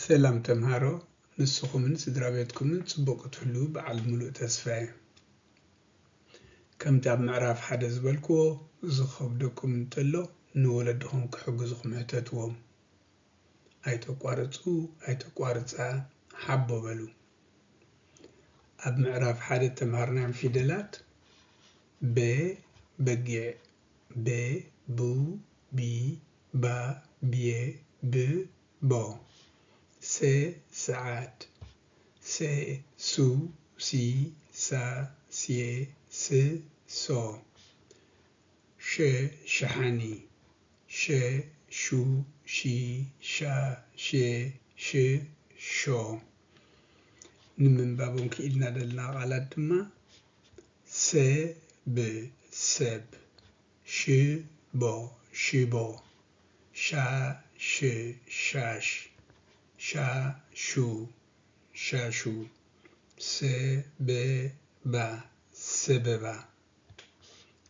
ሰላም ተምሃሮ፣ ንስኹምን ስድራ ቤትኩምን ጽቡቕ ክትህልዉ በዓል ምሉእ ተስፋ እየ። ከምቲ ኣብ ምዕራፍ ሓደ ዝበልክዎ፣ ዝኸብደኩም እንተሎ ንወለድኹም ክሕግዙኹም ሕተትዎም። ኣይተቋርጹ፣ ኣይተቋርጻ፣ ሓቦ በሉ። ኣብ ምዕራፍ ሓደ እተምሃርናዮም ፊደላት፣ በ፣ በጊዕ፣ ቤ፣ ቡ፣ ቢ፣ ባ፣ ብየ፣ ብ፣ ቦ። ሰ፣ ሰዓት። ሴ፣ ሱ፣ ሲ፣ ሳ፣ ስየ፣ ስ፣ ሶ። ሸ፣ ሸሓኒ። ሸ፣ ሹ፣ ሺ፣ ሻ፣ ሼ፣ ሽ፣ ሾ። ንምንባቦም ክኢልና ዘለና ቃላት ድማ፣ ሰብ፣ ሰብ። ሽቦ፣ ሽቦ። ሻ፣ ሽ፣ ሻሽ። ሻ፣ ሹ፣ ሻሹ። ሰ፣ በ፣ ባ፣ ሰበባ።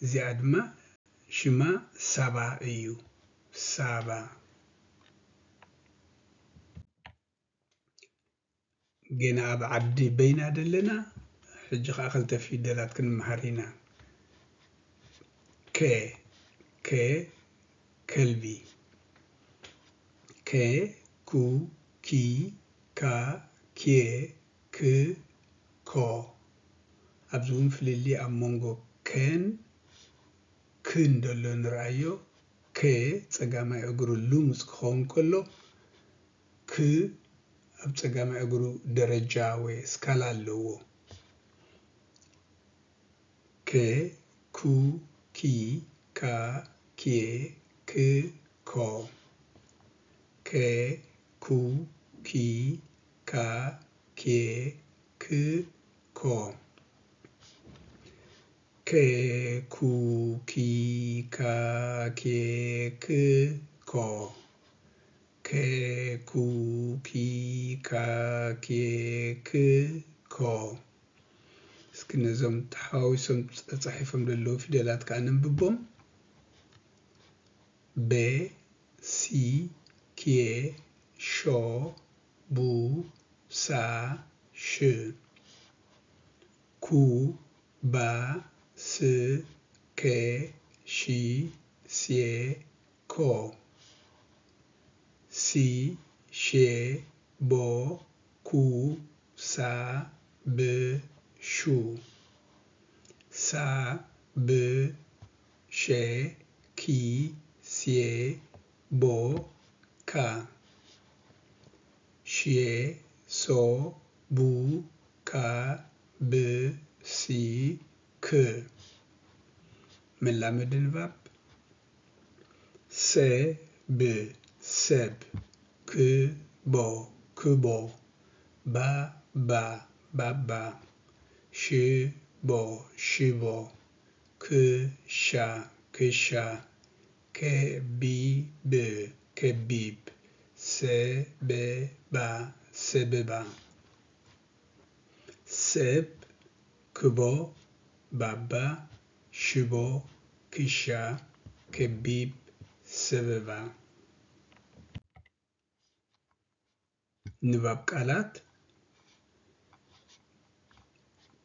እዚኣ ድማ ሽማ ሳባ እዩ። ሳባ። ገና ኣብ ዓዲ በይና ደለና፣ ሕጂ ኸኣ ክልተ ፊደላት ክንመሃር ኢና። ከ፣ ከ፣ ከልቢ። ከ፣ ኩ፣ ኪ፣ ካ፣ ኬ፣ ክ፣ ኮ። ኣብዚ እውን ፍልልይ ኣብ መንጎ ከን ክን ዘሎ ንርኣዮ። ከ ጸጋማይ እግሩ ልሙጽ ክኸውን ከሎ፣ ክ ኣብ ጸጋማይ እግሩ ደረጃ ወይ እስካላ ኣለዎ። ከ፣ ኩ፣ ኪ፣ ካ፣ ኬ፣ ክ፣ ኮ። ከ፣ ኩ፣ ኪ፣ ካ፣ ኬ፣ ክ፣ ኮ። ከ፣ ኩ፣ ኪ፣ ካ፣ ኬ፣ ክ፣ ኮ። ከ፣ ኩ፣ ኪ፣ ካ፣ ኬ፣ ክ፣ ኮ። እስኪ ነዞም ተሓዋዊሶም ተጻሒፎም ዘለዉ ፊደላት ከኣ ነንብቦም። ቤ፣ ሲ፣ ኬ፣ ሾ፣ ቡ፣ ሳ፣ ሽ። ኩ፣ ባ፣ ስ፣ ከ፣ ሺ፣ ሴ፣ ኮ። ሲ፣ ሼ፣ ቦ፣ ኩ፣ ሳ፣ ብ፣ ሹ። ሳ፣ ብ፣ ሸ፣ ኪ፣ ሴ፣ ቦ፣ ካ። ሽየ፣ ሶ፣ ቡ፣ ካ፣ ብ፣ ሲ፣ ክ። መላመዲ ንባብ። ሰ፣ ብ፣ ሰብ። ክ፣ ቦ፣ ክቦ። ባ፣ ባ፣ ባባ። ሽ፣ ቦ፣ ሽቦ። ክ፣ ሻ፣ ክሻ። ከ፣ ቢ፣ ብ፣ ከቢብ። ሰ፣ በ፣ ባ፣ ሰበባ። ሰብ፣ ክቦ፣ ባባ፣ ሽቦ፣ ክሻ፣ ከቢብ፣ ሰበባ። ንባብ ቃላት።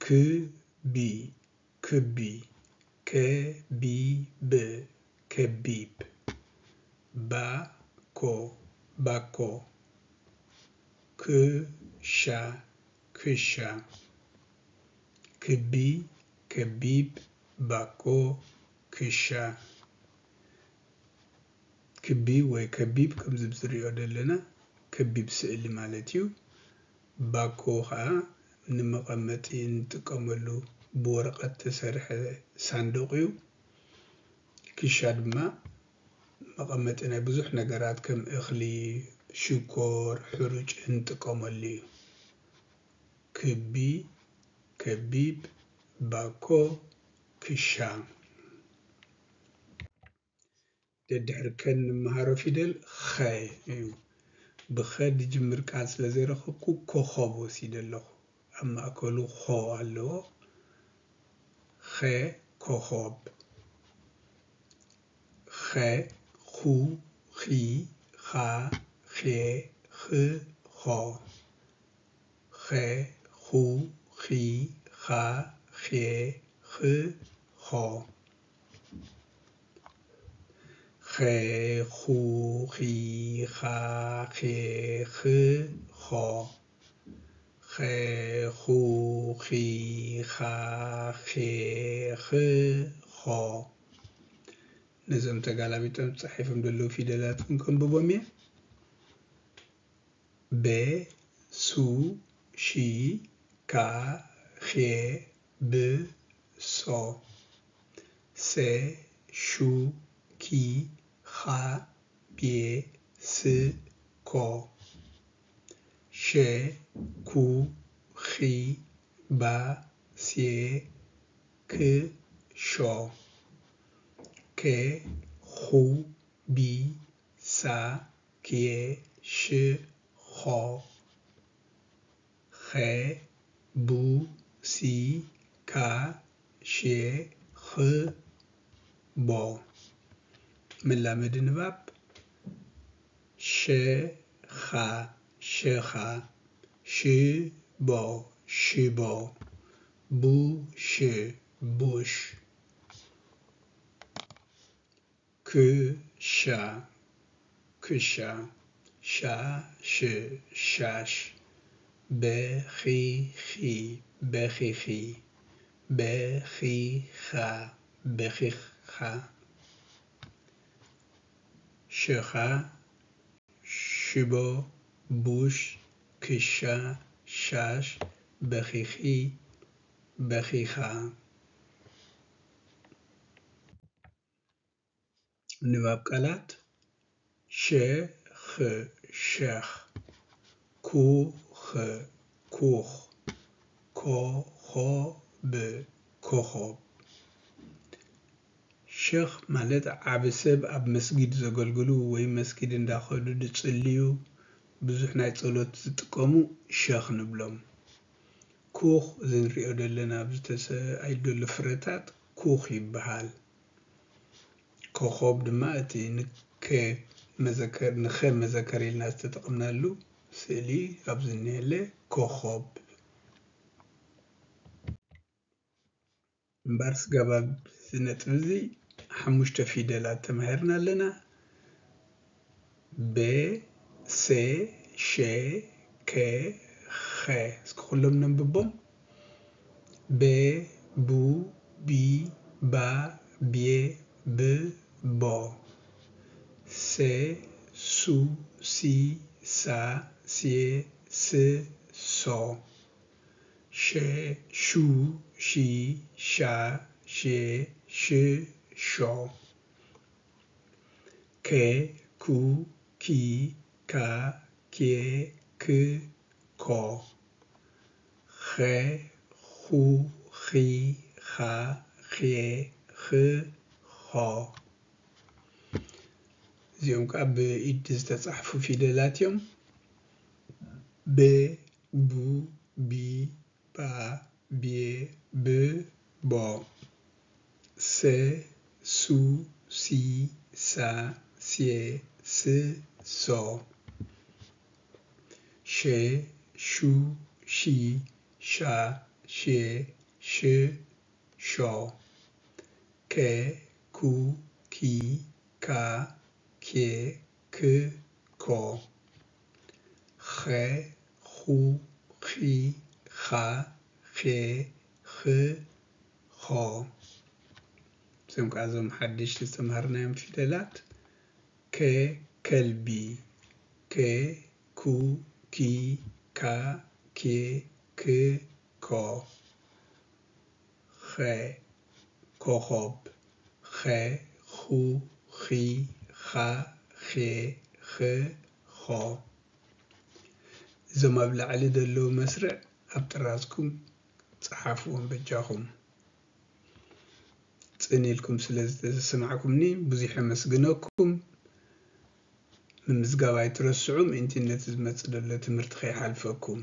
ክቢ፣ ክቢ። ከቢብ፣ ከቢብ። ባኮ፣ ባኮ። ክሻ፣ ክሻ። ክቢ፣ ከቢብ፣ ባኮ፣ ክሻ። ክቢ ወይ ከቢብ ከምዚ ዝሪኦ ዘለና ከቢብ ስእሊ ማለት እዩ። ባኮ ኸዓ ንመቐመጢ እንጥቀመሉ ብወረቐት ተሰርሐ ሳንዱቕ እዩ። ክሻ ድማ መቐመጢ ናይ ብዙሕ ነገራት ከም እኽሊ፣ ሽኮር፣ ሕሩጭ እንጥቀመሉ እዩ። ክቢ፣ ከቢብ፣ ባኮ፣ ክሻ። ደድሕሪ ከ እንመሃሮ ፊደል ኸ እዩ። ብኸ ዝጅምር ቃል ስለ ዘይረኸብኩ ኮኸብ ወሲደ ኣለኹ። ኣብ ማእከሉ ኾ ኣለዎ። ኸ፣ ኮኸብ። ኸ፣ ኹ፣ ኺ፣ ኻ፣ ኼ፣ ኽ፣ ኾ። ኸ። ኸ፣ ኹ፣ ኺ፣ ኻ፣ ኼ፣ ኽ፣ ኸ። ኸ፣ ኹ፣ ኺ፣ ኻ፣ ኼ፣ ኽ፣ ኸ። ኸ፣ ኹ፣ ኺ፣ ኻ፣ ኼ፣ ኽ፣ ኸ። ነዞም ተጋላቢጦም ተጻሒፎም ዘለዉ ፊደላት እውን ከንብቦም እየ። በ፣ ሱ፣ ሺ፣ ካ፣ ኼ፣ ብ፣ ሶ። ሰ፣ ሹ፣ ኪ፣ ኻ፣ ቤ፣ ስ፣ ኮ። ሸ፣ ኩ፣ ኺ፣ ባ፣ ሴ፣ ክ፣ ሾ። ከ፣ ኹ፣ ቢ፣ ሳ፣ ኬ፣ ሽ፣ ኾ። ኸ፣ ቡ፣ ሲ፣ ካ፣ ሼ፣ ኽ፣ ቦ። መላመዲ ንባብ። ሸ፣ ኻ፣ ሸኻ። ሽ፣ ቦ፣ ሽቦ። ቡ፣ ሽ፣ ቡሽ። ክ፣ ሻ፣ ክሻ። ሻ፣ ሽ፣ ሻሽ። በ፣ ኺ፣ ኺ፣ በኺኺ። በ፣ ኺ፣ ኻ፣ በኺኻ። ሸኻ፣ ሽቦ፣ ቡሽ፣ ክሻ፣ ሻሽ፣ በኺኺ፣ በኺኻ። ንባብ ቃላት። ሸ፣ ኽ፣ ሸኽ። ኩ፣ ኽ፣ ኩኽ። ኮ፣ ኾ፣ ብ፣ ኮኾብ። ሸኽ ማለት ዓቢ ሰብ ኣብ መስጊድ ዘገልግሉ ወይ መስጊድ እንዳኸዱ ዝጽልዩ ብዙሕ ናይ ጸሎት ዝጥቀሙ ሸኽ ንብሎም። ኩኽ እዚ ንሪኦ ዘለና ኣብዚ ተሰኣኢሉ ዘሎ ፍረታት ኩኽ ይበሃል። ኮኾብ ድማ እቲ ንከ መዘከር-፣ ንኸ መዘከር ኢልና ዝተጠቕምናሉ ስእሊ ኣብዚ እኒሀለ ኮኾብ። እምበኣር ስጋብ ኣብዚ ነጥቢ እዚ ሓሙሽተ ፊደላት ተማሂርና ኣለና። በ፣ ሰ፣ ሸ፣ ከ፣ ኸ። እስኪ ኩሎም ነንብቦም። በ፣ ቡ፣ ቢ፣ ባ፣ ቤ፣ ብ፣ ቦ። ሰ፣ ሱ፣ ሲ፣ ሳ፣ ሴ፣ ስ፣ ሶ። ሸ፣ ሹ፣ ሺ፣ ሻ፣ ሼ፣ ሽ፣ ሾ። ከ፣ ኩ፣ ኪ፣ ካ፣ ኬ፣ ክ፣ ኮ። ኸ፣ ኹ፣ ኺ፣ ኻ፣ ኼ፣ ኽ፣ ኾ። እዚኦም ከዓ ብኢድ ዝተጻሕፉ ፊደላት እዮም። በ፣ ቡ፣ ቢ፣ ባ፣ ቤ፣ ብ፣ ቦ። ሰ፣ ሱ፣ ሲ፣ ሳ፣ ሴ፣ ስ፣ ሶ። ሸ፣ ሹ፣ ሺ፣ ሻ፣ ሼ፣ ሽ፣ ሾ። ከ፣ ኩ፣ ኪ፣ ካ፣ ኬ፣ ክ፣ ኮ። ኸ፣ ኹ፣ ኺ፣ ኻ፣ ኼ፣ ኽ፣ ኾ። እዞም ከዓ እዞም ሓድሽ ዝተምሃርናዮም ፊደላት። ከ፣ ከልቢ። ከ፣ ኩ፣ ኪ፣ ካ፣ ኬ፣ ክ፣ ኮ። ኸ፣ ኮኾብ። ኸ፣ ኹ፣ ኺ፣ ኻ፣ ኼ፣ ኽ፣ ኾ። እዞም ኣብ ላዕሊ ዘለዉ መስርዕ ኣብ ጥራዝኩም ጸሓፍዎም በጃኹም። ጽን ኢልኩም ስለ ዝተሰማዕኩምኒ ብዙሕ የመስግነኩም። ምምዝጋብ ኣይትረስዑ፣ ምእንቲ ነቲ ዝመጽእ ዘሎ ትምህርቲ ከይሓልፈኩም።